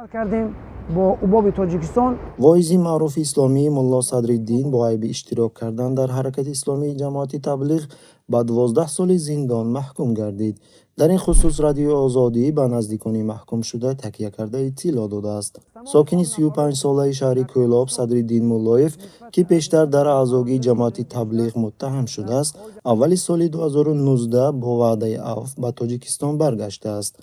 Кардем бо УБОПи Тоҷикистон. Воизи маъруфи исломӣ Мулло Садриддин бо айби иштирок кардан дар ҳаракати исломии Ҷамоати Таблиғ ба 12 соли зиндон маҳкум гардид. Дар ин хусус Радиои Озодӣ ба наздикони маҳкумшуда такя карда иттилоъ додааст. Сокини 35-солаи шаҳри Кӯлоб Садриддин Муллоев, ки пештар дар аъзогии Ҷамоати Таблиғ муттаҳам шудааст, аввали соли 2019 бо ваъдаи авф ба Тоҷикистон баргаштааст.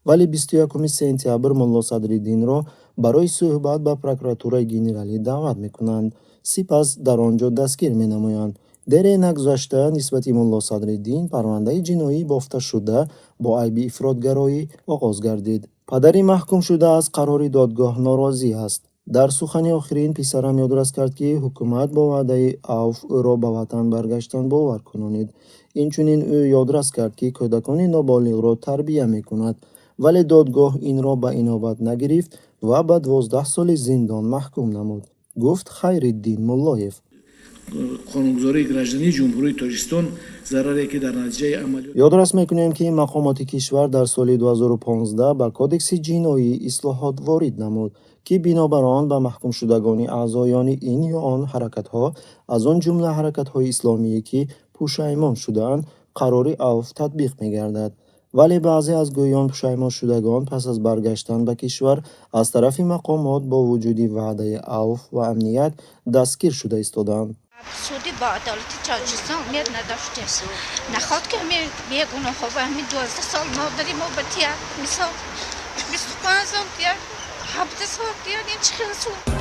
Вале 21 сентябр Мулло Садриддинро барои суҳбат ба Прокуратураи генералӣ даъват мекунанд, сипас дар он ҷо дастгир менамоянд. Дере нагузашта нисбати Мулло Садриддин парвандаи ҷиноӣ бофташуда бо айби ифротгароӣ оғоз гардид. Падари маҳкумшуда аз қарори додгоҳ норозӣ аст. Дар сухани охирин писарам ёдрас кард, ки ҳукумат бо ваъдаи авф ӯро ба ватан баргаштан бовар кунонид. Инчунин ӯ ёдрас кард, ки кӯдакони ноболиғро тарбия мекунад, вале додгоҳ инро ба инобат нагирифт ва ба 12 соли зиндон маҳкум намуд, гуфт Хайриддин Муллоев. Қонунгузории граждании Ҷумҳурии Тоҷикистон зараре, ки дар натиҷаи амалиёт Ёдрас мекунем, ки мақомоти кишвар дар соли 2015 ба Кодекси ҷиноӣ ислоҳот ворид намуд, ки бинобар он ба маҳкумшудагони аъзоёни ин ё он ҳаракатҳо, аз он ҷумла ҳаракатҳои исломие, ки пушаймон шудаанд, қарори авф татбиқ мегардад. Вале баъзе аз гӯён пушаймоншудагон пас аз баргаштан ба кишвар аз тарафи мақомот бо вуҷуди ваъдаи авф ва амният дастгир шуда истодаанд. Суди бо адолати Тоҷикистон умед надоштем. Наход ки ҳами бегуноҳҳо ба ҳами 12 сол модари мо ба тия, мисол, 25 сол тия, 17 сол тия, ин чӣ хел суд?